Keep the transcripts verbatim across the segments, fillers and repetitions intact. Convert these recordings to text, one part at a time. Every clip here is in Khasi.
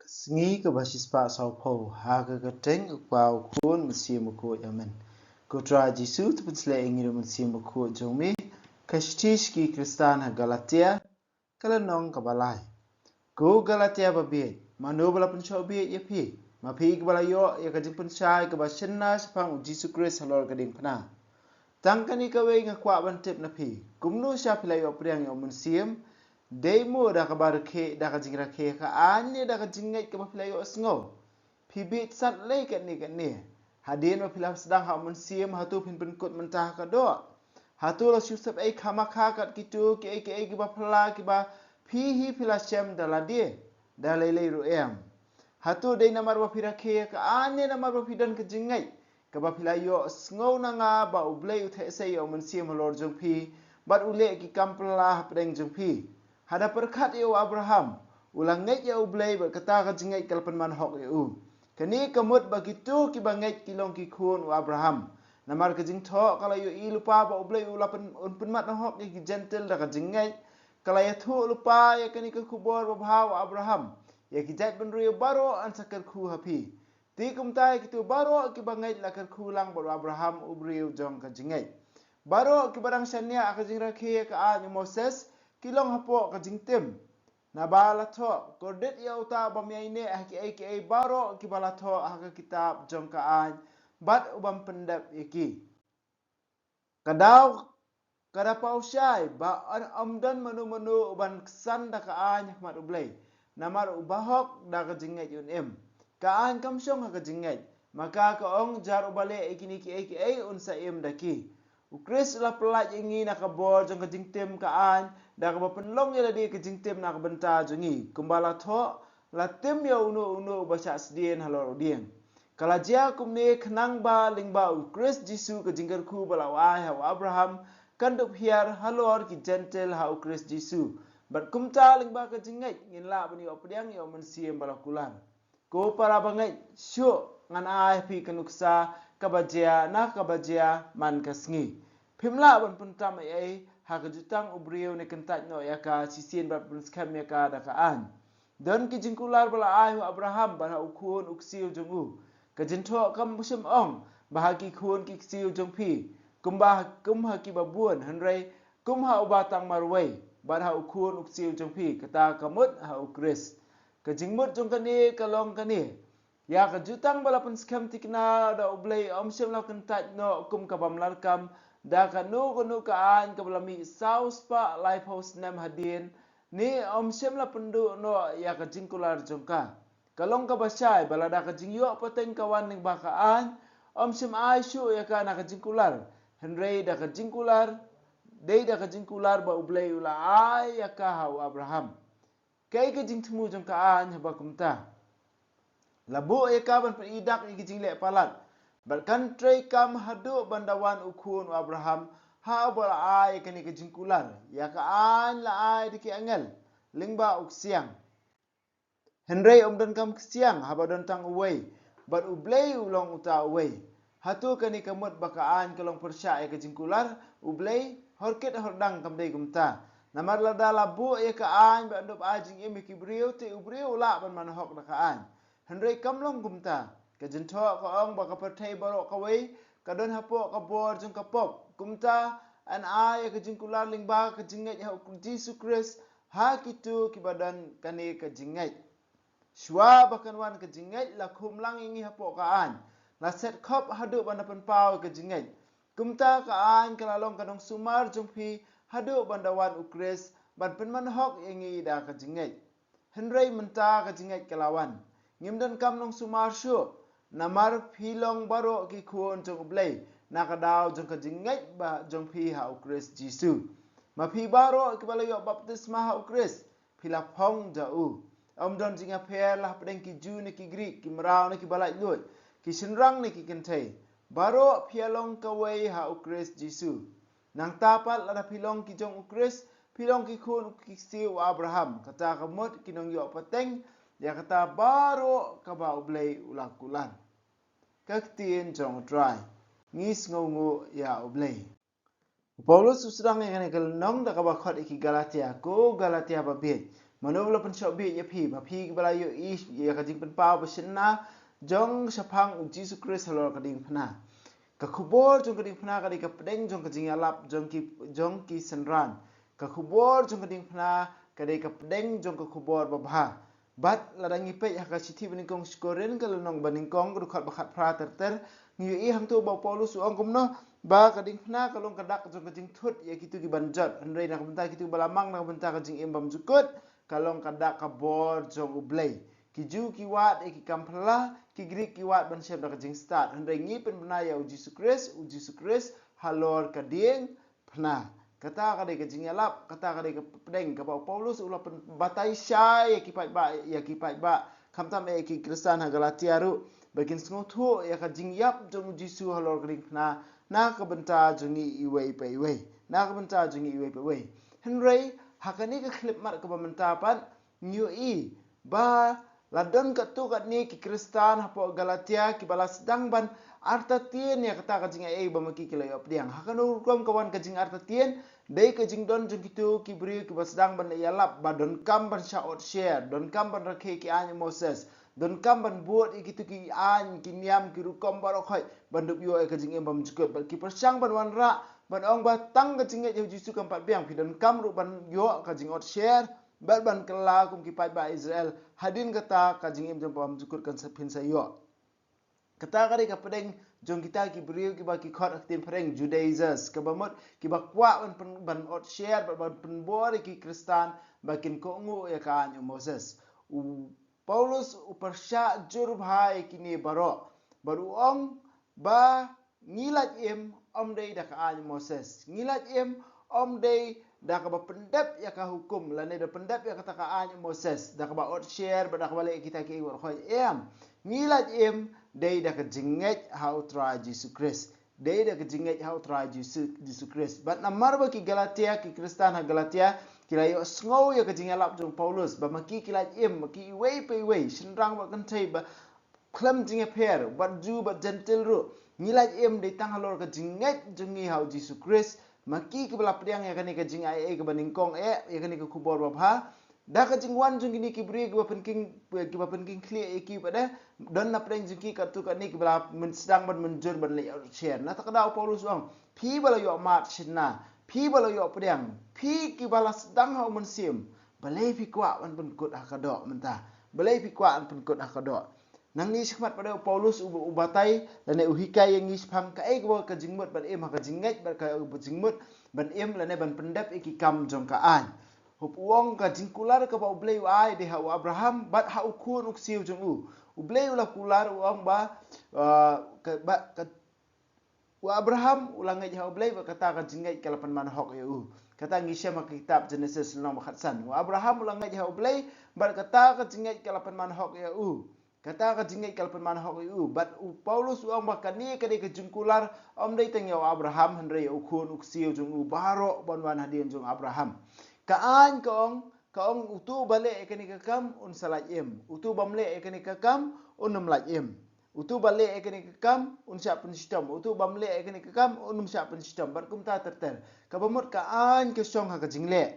Sngi kaba shispah sawphew, ha ka kyrteng u Kpa, u Khun, u Mynsiem Bakhuid, amen. Ko Trai Jisu, to pynsleh ïa ngi da u Mynsiem Bakhuid jong me. Ka shithi sha ki Khristan ha Galatia, ka lynnong kaba lai. Ko Galatia babieit, mano ba la pynshoh bieit ïa phi? Ma phi kiba la ïoh ïa ka jingpynshai kaba shynna shaphang u Jisu Khrist halor ka diengphna. Tang kane kawei nga kwah ban tip na phi, kumno sha phi la ïoh pdiang ïa u Mynsiem? Dei mo da kaba rakhe, da ka jingrakhe ka aiñ, ne da ka jingngeit kaba phi la ïohsngew? Phi bieit sat lei katne katne. Hadien ba phi la sdang ha u Mynsiem, hato phin pynkut mynta ha ka doh? Hato la shu sep ei khamkha kat kito kiei kiei kiba phylla kiba phi hi phi la shem da lade, da lei lei ruh em? Hato dei namar ba phi rakhe ka aiñ, ne namar ba phi don ka jingngeit kaba phi la ïohsngew na nga ba U Blei u theh sei ïa u Mynsiem halor jong phi, bad u leh ki kam phylla hapdeng jong phi? Haba pyrkhat ïa u Abraham, u la ngeit ïa U Blei, bad kata ka jingngeit ka la pynman hok ïa u. Kane ka mut ba kito kiba ngeit ki long ki khun u Abraham. Namar ka jingthoh ka la ïohi lypa ba U Blei u la pyn-, un pynman hok ïa ki Jentil da ka jingngeit. Ka la ïathuh lypa ïa kane ka khubor babha u Abraham: Ïa ki jaitbynriew baroh yn sa kyrkhu ha phi. Te kumta ïa kito baroh kiba ngeit la kyrkhu lang bad u Abraham, u briew jong ka jingngeit. Baroh kiba dang shaniah ha ka jingrakhe ka aiñ u Moses, ki long hapoh ka jingtim. Naba la thoh: Kordit ïa uta ubym ïaineh ha kiei kiei baroh kiba la thoh ha ka kitab jong ka aiñ, bad ubym pyndep ïa ki. Ka daw, ka da paw shai ba ym don mano mano uban ksan da ka aiñ ha khmat U Blei. Namar u bahok da ka jingngeit un im. Ka aiñ kam shong ha ka jingngeit. Ma ka ka ong, jar uba leh ïa kine kiei kiei un sa im da ki. U Khrist u la pyllait ïa ngi na ka bor jong ka jingtim ka aiñ, da kaba pynlong ïa lade ka jingtim na ka bynta jong ngi. Kumba la thoh: La tim ïa uno uno uba shah sdien halor u dieng. Ka la jia kumne khnang ba lyngba U Khrist Jisu ka jingkyrkhu ba la ai ha u Abraham kan dup hiar halor ki Jentil ha U Khrist Jisu. Bad kumta lyngba ka jingngeit ngin lah ban ïoh pdiang ïa u Mynsiem ba la kular. Ko para bangeit, shuh ngan ai ha phi ka nuksa kaba jia na kaba jia man ka sngi. Phim lah ban pyntam ei ei ha ka jutang u briew ne kyntait noh ïa ka shisien ban pynskhem ïa ka da ka aiñ. Don ki jingkular ba la ai ha u Abraham bad ha u khun u ksiew jong u. Ka jingthoh kam shym ong ba ha ki khun ki ksiew jong phi, kumba, kum ha kiba bun, hynrei kum ha uba tang marwei, bad ha u khun u ksiew jong phi, kata ka mut ha U Khrist. Ka jingmut jong kane ka long kane: Ïa ka jutang ba la pynskhem thikna da U Blei ym shym la kyntait noh kum ka bym larkam da kano kano ka aiñ kaba la mih saw spah laiphew snem hadien, ne ym shym la pynduh noh ïa ka jingkular jong ka. Ka long kaba shai ba lada ka jingïoh pateng ka wan lyngba ka aiñ, ym shym ai shuh ïa ka na ka jingkular, hynrei da ka jingkular, dei da ka jingkular ba U Blei u la ai ïa ka ha u Abraham. Kaei ka jingthmu jong ka aiñ haba kumta? La buh ïa ka ban pyni dak ïa ki jingleh palat, bad kan trei kam haduh ban da wan u khun u Abraham, ha uba la ai ïa kane ka jingkular. Ïa ka aiñ la ai da ki angel lyngba u ksiang. Hynrei ym donkam ksiang haba don tang uwei, bad U Blei u long uta uwei. Hato kane ka mut ba ka aiñ ka long pyrshah ïa ka jingkular? U Blei, horkit hordang, kam dei kumta. Namar lada la buh ïa ka aiñ ba yn dup ai jingim ïa ki briew, te u briew u lah ban man hok da ka aiñ. Hynrei kam long kumta. Ka jingthoh ka ong ba ka pyrthei baroh kawei ka don hapoh ka bor jong ka pop. Kumta yn ai ïa ka jingkular lyngba ka jingngeit ha u Jisu Khrist ha kito kiba don kane ka jingngeit. Shuwa ba kan wan ka jingngeit, la khum lang ïa ngi hapoh ka aiñ. La set khop haduh ban da pynpaw ïa ka jingngeit. Kumta ka aiñ ka la long ka nongsumar jong phi haduh ban da wan u Khrist ban pynman hok ïa ngi da ka jingngeit. Hynrei mynta ka jingngeit ka la wan, ngim donkam nongsumar shuh, namar phi long baroh ki khun jong U Blei na ka daw jong ka jingngeit ba jong phi ha u Khrist Jisu. Ma phi baroh kiba la ïoh baptisma ha u Khrist, phi la phong da u. Ym don jingïapher la hapdeng ki Jiw ne ki Grik, ki mraw ne kiba laitluid, ki shynrang ne ki kynthei. Baroh phi ïalong kawei ha u Khrist Jisu. Nangta pat lada phi long ki jong u Khrist, phi long ki khun ki ksiew u Abraham, kata ka mut ki nongïoh pateng ïa kata baroh kaba U Blei u la kular. Ka ktien jong u Trai. Ngi sngewnguh ïa U Blei. U Paulus u sdang ïa kane ka lynnong da kaba khot ïa ki Galatia, ko Galatia babieit. Mano ba la pynshoh bih ïa phi, ba phi ba la ïohi ïa ka jingpynpaw ba shynna jong shaphang u Jisu Khrist halor ka diengphna. Ka khubor jong ka diengphna ka dei ka pdeng jong ka jingïalap jong ki, jong ki synran. Ka khubor jong ka diengphna ka dei ka pdeng jong ka khubor babha. Bad lada ngi peit ha ka shithi banyngkong sha ki Korinth ka lynnong banyngkong ka dkhot ba khatphra ter ter, ngi ïohi hangto ba u Paulus u ong kumno, ba ka diengphna ka long ka dak jong ka jingthut ïa kito ki ban jot, hynrei na ka bynta kito ba la mang na ka bynta ka jingim bymjukut, ka long ka dak ka bor jong U Blei. Ki Jiw ki wad ïa ki kam phylla, ki Grik ki wad ban shem da ka jingstad, hynrei ngi pynbna ïa u Jisu Khrist, u Jisu Khrist halor ka dieng phna. Kata ka dei ka jingïalap, kata ka dei ka pdeng kaba u Paulus u la pynbatai shai ïa ki paidbah, ïa ki paidbah, khamtam ïa ki Khristan ha Galatia ruh, ba kin sngewthuh ïa ka jingïap jong u Jisu halor ka diengphna na ka bynta jong ngi iwei pa iwei, na ka bynta jong ngi iwei pa iwei. Hynrei ha kane ka khyllipmat kaba mynta pat, ngi ïohi ba la don katto katne ki Khristan hapoh Galatia kiba la sdang ban artatien ïa kata ka jingai ei ba ma ki ki la ïoh pdiang. Ha kano rukom ka wan ka jingartatien? Dei ka jingdon jong kito ki briew kiba sdang ban ïalap ba donkam ban shah otsher, donkam ban rakhe ki aiñ u Moses, donkam ban bud ïa kito ki aiñ ki niam ki rukom baroh khoit ban dup ïoh ïa ka jingim bymjukut. Bad ki pyrshang ban wanrah ban ong ba tang ka jingngeit ïa u Jisu kam pat biang, phi donkam ruh ban ïoh ka jingotsher bad ban kylla kum ki paidbah Israel, hadien kata ka jingim jong bymjukut kan sa phin sa ïoh. Kata ka dei ka pdeng jong kita ki briew kiba ki khot ha ka ktien phareng Judaizers, kaba mut kiba kwah ban pyn-, ban otsher bad ban pynbor ïa ki Khristan ba kin kohnguh ïa ka aiñ u Moses. U Paulus u pyrshah jur bha ïa kine baroh bad u ong ba ngi lait im ym dei da ka aiñ u Moses. Ngi lait im ym dei da kaba pyndep ïa ka hukum, lane da pyndep ïa kata ka aiñ u Moses, da kaba otsher bad da kaba leh kita ki ei baroh khoit, em. Ngi lait im dei da ka jingngeit ha u Trai Jisu Khrist. Dei da ka jingngeit ha u Trai Jisu, Jisu Khrist. Bad namar ba ki Galatia, ki Khristan ha Galatia ki la ïohsngew ïa ka jingïalap jong u Paulus ba ma ki ki lait im, ma ki iwei pa iwei, shynrang bad kynthei, ba khlem jingïapher, bad Jiw bad Jentil ruh, ngi lait im dei tang halor ka jingngeit jong ngi ha u Jisu Khrist. Ma ki kiba la pdiang ïa kane ka jingai ei kaba nyngkong eh, ïa kane ka khubor babha, da ka jingwan jong kine ki briew kiba pynking, kiba pynking khlieh ïa ki pat de, don na pdeng jong ki katto katne kiba la myn-, sdang ban mynjur ban leit otsher. Na kata ka daw u Paulus u ong, phi ba la ïoh mad shynna, phi ba la ïoh pdiang, phi kiba la sdang ha u Mynsiem, balei phi kwah ban pynkut ha ka doh mynta? Balei phi kwah ban pynkut ha ka doh? Nangne shakhmat pat de u Paulus u, u batai lane u hikai ïa ngi shaphang kaei kaba ka jingmut ban im ha ka jingngeit bad ka jingmut ban im lane ban pyndep ïa ki kam jong ka aiñ. Hooid, u ong ka jingkular kaba U Blei u ai dei ha u Abraham bad ha u khun u ksiew jong u. U Blei u la kular, u ong ba, ah, ka, ba, ka, u Abraham u la ngeit ha U Blei bad kata ka jingngeit ka la pynman hok ïa u. Kata ngi shem ha ka kitab Genesis lynnong ba khatsan. U Abraham u la ngeit ha U Blei bad kata ka jingngeit ka la pynman hok ïa u. Kata ka jingngeit ka la pynman hok ïa u. Bad u Paulus u ong ba kane ka dei ka jingkular ym dei tang ïa u Abraham, hynrei ïa u khun u ksiew jong u baroh ban wan hadien jong u Abraham. Ka aiñ ka ong, ka ong uto uba leh ïa kane ka kam un sa lait im. Uto ubym leh ïa kane ka kam un ym lait im. Uto uba leh ïa kane ka kam un shah pynshitom. Uto ubym leh ïa kane ka kam un ym shah pynshitom. Bad kumta ter ter. Kaba mut ka aiñ ka shong ha ka jingleh,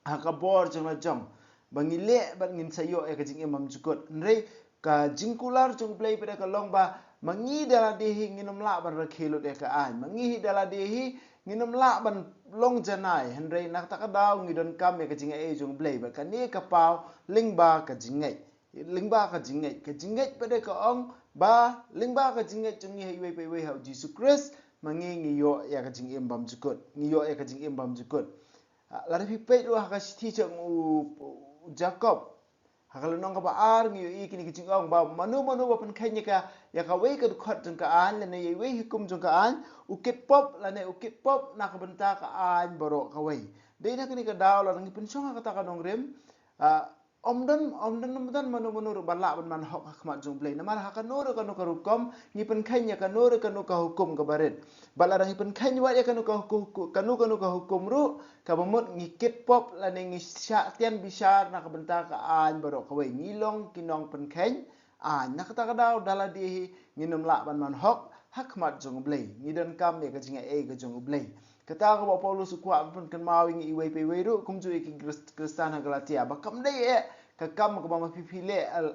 ha ka bor jong la jong, ba ngi leh bad ngin sa ïoh ïa ka jingim bymjukut. Hynrei ka jingkular jong U Blei pat de ka long ba ma ngi da lade hi ngin ym lah ban rakhe lut ïa ka aiñ. Ma ngi hi da lade hi ngin ym lah ban long janai. Hynrei na kata ka daw ngi donkam ïa ka jingai ei jong U Blei. Bad kane ka paw lyngba ka jingngeit. Lyngba ka jingngeit. Ka jingngeit pat de ka ong ba lyngba ka jingngeit jong ngi ha iwei pa iwei ha u Jisu Khrist, ma ngi ngi ïoh ïa ka jingim bymjukut. Ngi ïoh ïa ka jingim bymjukut. Ah, lada phi peit ruh ha ka shithi jong u, u Jakob, ha ka lynnong kaba ar, ngi ïohi kine ki jingong ba mano mano ba pynkheiñ ïa ka, ïa kawei ka dkhot jong ka aiñ lane ïa iwei i hukum jong ka aiñ, u kit pop lane u kit pop na ka bynta ka aiñ baroh kawei. Dei na kane ka daw lada ngi pynshong ha kata ka nongrim, ah, ym don, ym don, ym don mano mano ruh ba lah ban man hok ha khmat jong U Blei. Namar ha kano ruh kano ka rukom ngi pynkheiñ ïa kano ruh kano ka hukum kaba rit. Bad lada ngi pynkheiñ wat ïa kano ka huku-, huku-, kano kano ka hukum ruh, kaba mut ngi kit pop lane ngi shah tian bishar na ka bynta ka aiñ baroh kawei. Ngi long ki nongpynkheiñ aiñ. Na kata ka daw da lade hi ngin ym lah ban man hok ha khmat jong U Blei. Ngi donkam ïa ka jingai ei ka jong U Blei. Kata kaba u Paulus u kwah ban pynkynmaw ïa ngi iwei pa iwei ruh, kumjuh ïa ki Khrist-, Khristan ha Galatia, ba kam dei eh ka kam kaba ma phi phi leh, eh,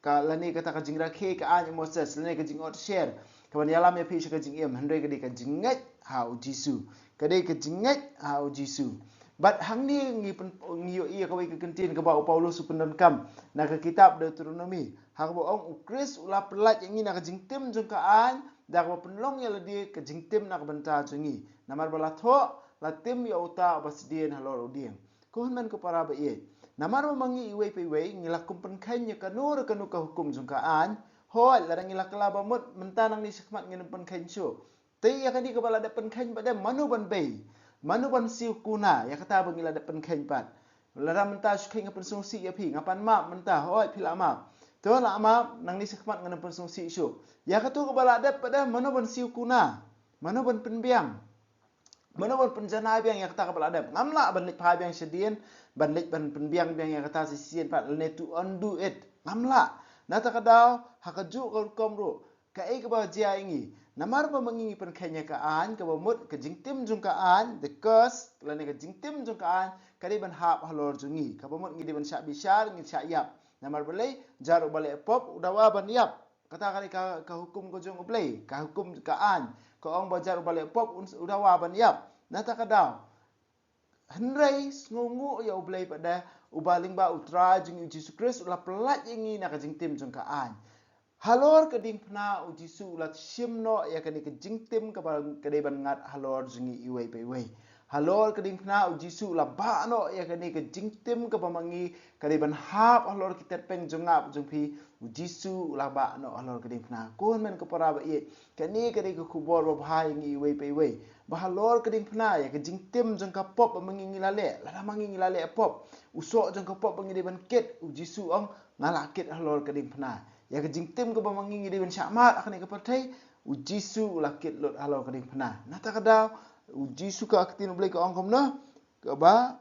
ka lane kata ka jingrakhe ka aiñ u Moses, lane ka jingot sher kaban ïalam ïa phi sha ka jingim, hynrei ka dei ka jingngeit ha u Jisu. Ka dei ka jingngeit ha u Jisu. Bad hangne ngi pyn-, ngi ïohi ïa kawei ka kyntien kaba u Paulus u pyndonkam na ka kitab Deuteronomi, ha kaba ong, u Khrist u la pyllait ïa ngi na ka jingtim jong ka aiñ da kaba pynlong ïa lade ka jingtim na ka bynta jong ngi. Namar ba la thoh, la tim ïa uta uba sdien halor u dieng. Ko hynmen ko para ba ïeit, namar ba ma ngi iwei pa iwei ngi la kum pynkheiñ ïa kano re kano ka hukum jong ka aiñ. Hooid, lada ngi la kylla ba mut, mynta nangne shakhmat ngin ym pynkheiñ shuh. Te ïa kane kaba la dep pynkheiñ pat de, mano ban bei, mano ban siew kuna ïa kata ba ngi la dep pynkheiñ pat? Lada mynta shu kheiñ nga pynsngewsih ïa phi, nga pan map mynta, hooid phi la map. To la map, nangne shakhmat ngan ym pynsngewsih shuh. Ïa kato kaba la dep pat de, mano ban siew kuna, mano ban pynbiang, mano ban pynjanai biang ïa kata kaba la dep? Ngam lah ban leit phai biang shadien, ban leit ban pynbiang biang ïa kata shisien pat, lane to undo it. Ngam lah. Na kata ka daw, ha kajuh ka rukom ruh, kaei kaba jia ïa ngi? Namar ba ma ngi ngi pynkheiñ ïa ka aiñ, kaba mut ka jingtim jong ka aiñ, the curse, lane ka jingtim jong ka aiñ, ka dei ban hap halor jong ngi. Kaba mut ngi dei ban shah bishar, ngi shah ïap. Namar balei? Jar uba leh pop u dawa ban ïap. Kata ka dei ka, ka hukum ka jong U Blei, ka hukum ka aiñ ka ong ba jar uba leh pop un, u dawa ban ïap. Na kata ka daw, hynrei sngewnguh ïa U Blei pat de, uba lyngba U Trai jong ngi U Jisu Khrist u la pyllait ïa ngi na ka jingtim jong ka aiñ. Halor ka diengphna U Jisu u la shim noh ïa kane ka jingtim kaba ka dei ban ngat halor jong ngi iwei pa iwei. Halor ka diengphna U Jisu u la bah noh ïa kane ka jingtim kaba ma ngi ka dei ban hap halor ki tnat peng jong nga bad jong phi. U Jisu u la bah noh halor ka diengphna. Ko hynmen ko para ba ïeit, kane ka dei ka khubor babha ïa ngi iwei pa iwei, ba halor ka diengphna, ïa ka jingtim jong ka pop ba ma ngi ngi la leh, lada ma ngi ngi la leh pop, u soh jong ka pop ba ngi dei ban kit, U Jisu ong, nga la kit halor ka diengphna. Ïa ka jingtim kaba ma ngi ngi dei ban shah mad ha kane ka pyrthei, U Jisu u la kit lut halor ka diengphna. Na kata ka daw, U Jisu, ka ktien U Blei ka ong kumno? Kaba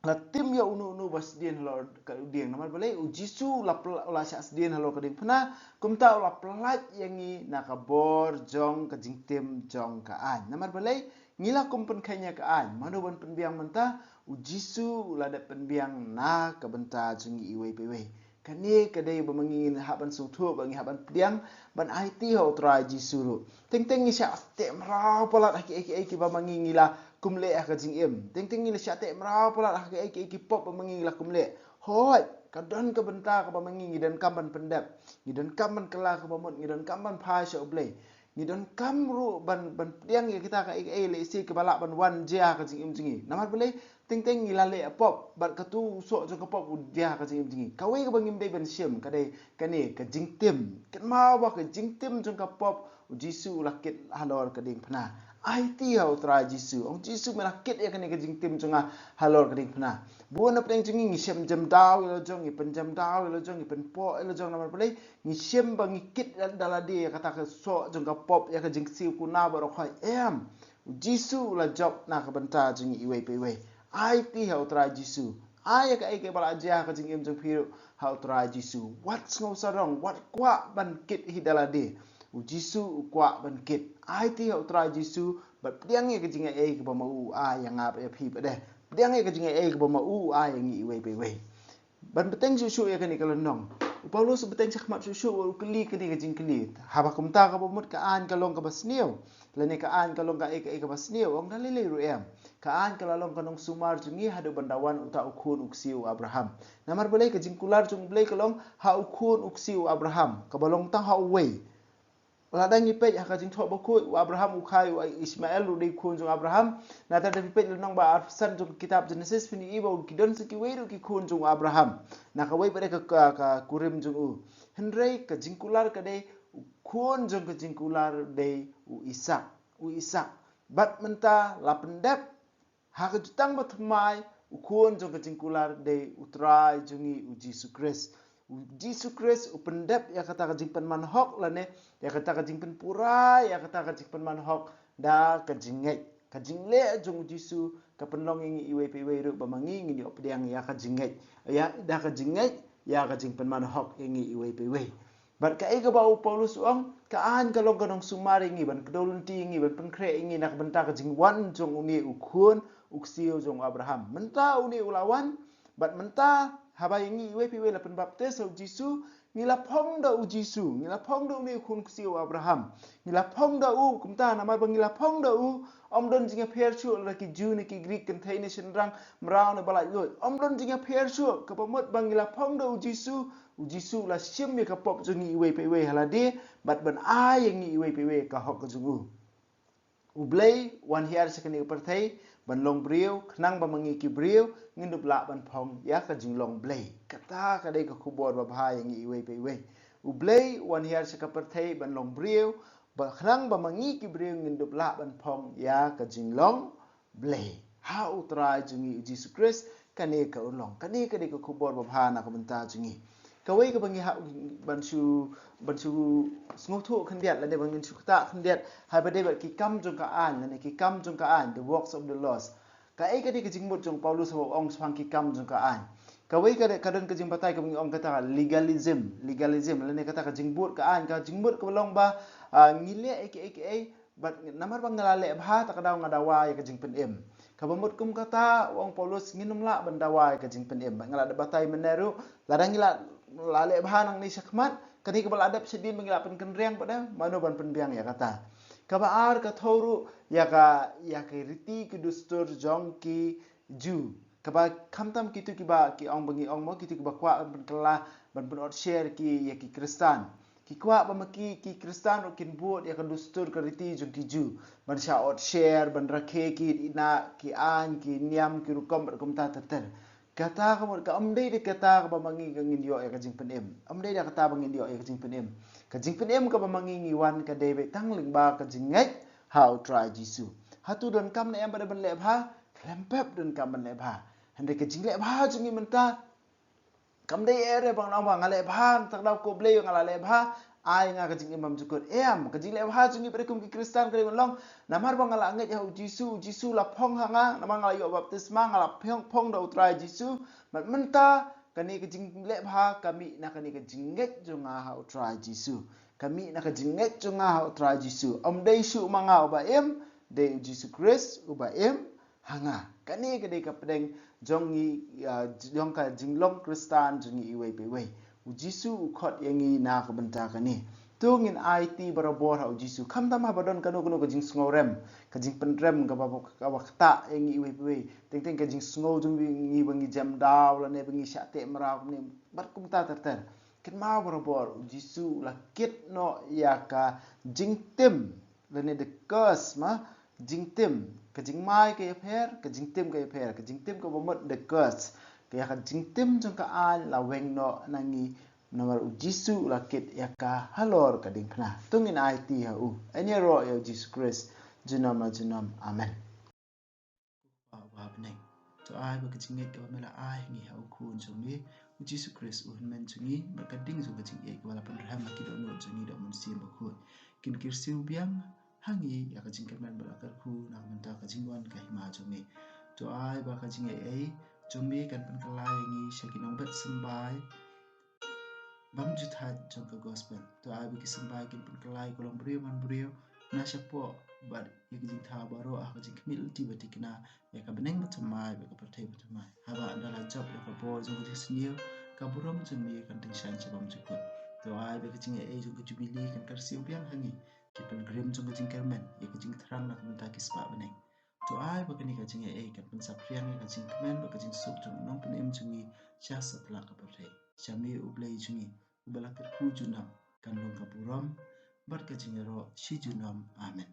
la tim ïa uno uno ba sdien halor ka dieng. Namar balei? U Jisu u la pla-, u la shah sdien halor ka diengphna, kumta u la pyllait ïa ngi na ka bor jong ka jingtim jong ka aiñ. Namar balei? Ngi la kum pynkheiñ ïa ka aiñ. Mano ban pynbiang mynta? U Jisu u la dep pynbiang na ka bynta jong ngi iwei pa iwei. Kane ka dei ba ma ngi ngi hap ban sngewthuh, ba ngi hap ban pdiang, ban aiti ha U Trai Jisu ruh. Teng teng ngi shah teh mraw palat ha kiei kiei kiba ma ngi ngi la kum leh ha ka jingim. Teng teng ngi la shah teh mraw palat ha kiei kiei ki pop ba ma ngi ngi la kum leh. Hooid, ka don ka bynta kaba ma ngi ngi donkam ban pyndep, ngi donkam ban kylla kaba mut, ngi donkam ban phai sha U Blei. Ngi donkam ruh ban, ban pdiang ïa kita kaei kaei lehse kiba lah ban wan jia ha ka jingim jong ngi. Namar balei? Teng teng ngi la leh pop, bad kato u soh jong ka pop u jia ha ka jingim jong ngi. Kawei kaba ngim dei ban shim ka dei kane ka jingtim. Kynmaw ba ka jingtim jong ka pop, U Jisu u la kit halor ka diengphna. Aiti ha U Trai Jisu. Ong, Jisu, me la kit ïa kane ka jingtim jong nga halor ka diengphna. Bun na pdeng jong ngi ngi shem jemdaw ïa la jong, ngi pynjemdaw ïa la jong, ngi pynpoh ïa la jong, namar balei? Ngi shem ba ngi kit da lade ïa kata ka soh jong ka pop, ïa ka jingsiew kuna baroh khoit. Em. U Jisu u la jop na ka bynta jong ngi iwei pa iwei. Aiti ha U Trai Jisu. Ai ïa kaei kaei ba la jia ha ka jingim jong phi ruh ha U Trai Jisu. Wat sngew sarong, wat kwah ban kit hi da lade. U Jisu u kwah ban kit. Aiti ha U Trai Jisu, bad pdiang ïa ka jingaiei kaba ma u u ai ïa nga bad ïa phi pat de. Pdiang ïa ka jingaiei kaba ma u u ai ïa ngi iwei pa iwei. Ban bteng shuh shuh ïa kane ka lynnong, u Paulus u bteng shakhmat shuh shuh, u kylli kane ka jingkylli. Haba kumta, kaba mut ka aiñ ka long kaba sniew, lane ka aiñ ka long kaei kaei kaba sniew? Ong, da lei lei ruh em. Ka aiñ ka la long ka nongsumar jong ngi haduh ban da wan uta u khun u ksiew u Abraham. Namar balei? Ka jingkular jong U Blei ka long ha u khun u ksiew u Abraham, kaba long tang ha uwei. Lada ngi peit ha ka Jingthoh Bakhuid, u Abraham u kha ïa u Ishmael ruh dei khun jong u Abraham. Nangta lada phi peit lynnong ba arphew san jong ka kitab Jenesis, phin ïohi ba ki don sa kiwei ruh ki khun jong u Abraham, na kawei pat de ka, ka, ka kurim jong u. Hynrei ka jingkular ka dei, u khun jong ka jingkular dei u Isak. U Isak. Bad mynta la pyndep ha ka jutang bathymmai, u khun jong ka jingkular dei U Trai jong ngi U Jisu Khrist. U Jisu Khrist u pyndep ïa kata ka jingpynman hok, lane ïa kata ka jingpynpura ïa kata ka jingpynman hok da ka jingngeit. Ka jingleh jong U Jisu ka pynlong ïa ngi iwei pa iwei ruh ba ma ngi ngin ïoh pdiang ïa ka jingngeit, ïa, da ka jingngeit ïa ka jingpynman hok ïa ngi iwei pa iwei. Bad kaei kaba u Paulus u ong, ka aiñ ka long ka nongsumar ïa ngi, ban kdew lynti ïa ngi, ban pynkhreh ïa ngi na ka bynta ka jingwan jong une u khun u ksiew jong u Abraham. Mynta une u la wan, bad mynta haba ïa ngi iwei pa iwei la pynbaptis ha u Jisu, ngi la phong da u Jisu, ngi la phong da une u khun u ksiew u Abraham. Ngi la phong da u, kumta namar ba ngi la phong da u, ym don jingïapher shuh lada ki Jiw ne ki Grik, kynthei ne shynrang, mraw ne ba laitluid. Ym don jingïapher shuh, kaba mut ba ngi la phong da u Jisu, u Jisu u la shim ïa ka pop jong ngi iwei pa iwei ha lade, bad ban ai ïa ngi iwei pa iwei ka hok ka jong u. U Blei u wan hiar sha kane ka pyrthei ban long briew, khnang ba ma ngi ki briew ngin dup lah ban phong ïa ka jinglong Blei. Kata ka dei ka khubor babha ïa ngi iwei pa iwei. U Blei u wan hiar sha ka pyrthei ban long briew, ba khnang ba ma ngi ki briew ngin dup lah ban phong ïa ka jinglong Blei. Ha U Trai jong ngi U Jisu Khrist, kane ka u long. Kane ka dei ka khubor babha na ka bynta jong ngi. Kawei kaba ngi hap ban shu, ban shu sngewthuh khyndiat, lane ban ngin shu ktah khyndiat, haba ïadei bad ki kam jong ka aiñ, lane ki kam jong ka aiñ, the works of the laws. Kaei ka dei ka jingmut jong u Paulus haba u ong shaphang ki kam jong ka aiñ? Kawei ka, ka don ka jingbatai kaba ngi ong kata ka legalism, legalism, lane kata ka jingbud ka aiñ, ka jingmut kaba long ba, ah, ngi leh ïa kiei kiei, bad namar ba nga la leh bha, ta ka daw nga dawa ïa ka jingpynim. Kaba mut kum kata, u ong u Paulus, ngin ym lah ban dawa ïa ka jingpynim. Bad nga la dep batai mynne ruh, lada ngi la, la leh bha nangne shakhmat, kane kaba la dep shadien ba ngi la pynkynriang pat de, mano ban pynbiang ïa kata? Kaba ar, ka thew ruh ïa ka, ïa ka riti ki dustur jong ki Jiw. Kaba khamtam kito kiba ki ong ba ngi ong mo, kito kiba kwah ban pynkylla, ban pynot sher ki ïa ki Khristan. Ki kwah ba ma ki, ki Khristan ruh kin bud ïa ka dustur ka riti jong ki Jiw, ban shah ot sher, ban rakhe ki, ina, ki aiñ, ki niam, ki rukom, bad kumta ter ter. Kata ka mut ka ym dei da kata kaba ma ngi ka ngin ïoh ïa ka jingpynim. Ym dei da kata ba ngin ïoh ïa ka jingpynim. Ka jingpynim kaba ma ngi ngi wan ka dei beit tang lyngba ka jingngeit ha U Trai Jisu. Hato donkam ne em ba dei ban leh bha? Khlem pep donkam ban leh bha. Hynrei ka jingleh bha jong ngi mynta kam dei eh re ba nga ong ba nga leh bha, ta ka daw ko Blei nga la leh bha, ai nga ka jingim bymjukut. Em, ka jingleh bha jong ngi bad kum ki Khristan ka dei ban long namar ba nga la ngeit ha U Jisu, U Jisu la phong ha nga, namar nga la ïoh baptisma, nga la phong, phong da U Trai Jisu. Bad mynta kane ka jingleh bha ka mih na kane ka jingngeit jong nga ha U Trai Jisu. Ka mih na ka jingngeit jong nga ha U Trai Jisu. Ym dei shuh ma nga uba im, dei U Jisu Khrist uba im ha nga. Kane ka dei ka pdeng jong ngi, ah, jong ka jinglong Khristan jong ngi iwei pa iwei. U Jisu u khot ïa ngi na ka bynta kane. To ngin aiti barabor ha U Jisu. Khamtam haba don kano kano ka jingsngewrem, ka jingpynrem kaba, kaba ktah ïa ngi iwei pa iwei. Teng teng ka jingsngew jong ngi ba ngi jem daw lane ba ngi shah teh mraw kumne bad kumta ter ter. Kynmaw barabor, U Jisu u la kit noh ïa ka jingtim, lane the curse ma, jingtim, ka jingmai ka ïapher, ka jingtim ka ïapher, ka jingtim kaba mut the curse. Ka ïa ka jingtim jong ka aiñ la weng noh na ngi, namar U Jisu u la kit ïa ka halor ka diengphna. To ngin aiti ha u. Yn ïaroh ïa U Jisu Khrist junom la junom. Amen. Ko Kpa uba ha bneng, to ai ba ka jingngeit kaba me la ai ha ngi ha U Khun jong me U Jisu Khrist U Hynmen jong ngi, bad ka ding jong ka jingïeit kaba la pynrhem ha ki dohnud jong ngi da U Mynsiem Bakhuid, kin kyrsiew biang ha ngi ïa ka jingkyrmen bad la kyrkhu na ka bynta ka jingwan ka hima jong me. To ai ba ka jingaiei jong me kan pynkylla ïa ngi sha ki nongbet symbai bymjukut jong ka gospel. To ai ba ki symbai kin pynkylla ïa ka longbriew manbriew na shapoh bad ïa ka jingthaw baroh ha ka jingkhmih lynti ba thikna, ïa ka bneng ba thymmai bad ka pyrthei ba thymmai. Haba ynda la jop ïa ka bor jong ka jingsniew, ka burom jong me kan tyngshaiñ sha bymjukut. To ai ba ka jingaiei jong ka jubili kan kyrsiew biang ha ngi, ki pilgrim jong ka jingkyrmen, ïa ka jingthrang na ka bynta ki spah bneng. To ai ba kane ka jingaiei kan pynsaphriang ïa ka jingkmen bad ka jingsuk jong u Nongpynim jong ngi sha satlak ka pyrthei. Sha me U Blei jong ngi uba la kyrkhu junom, kan long ka burom bad ka jingïaroh shi junom. Amen.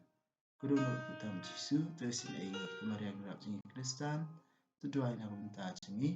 Ka dohnud kyrteng U Jisu, to isynei ïa ngi, ka Maria nongrep jong ngi Khristan, to duwai na ka bynta jong ngi.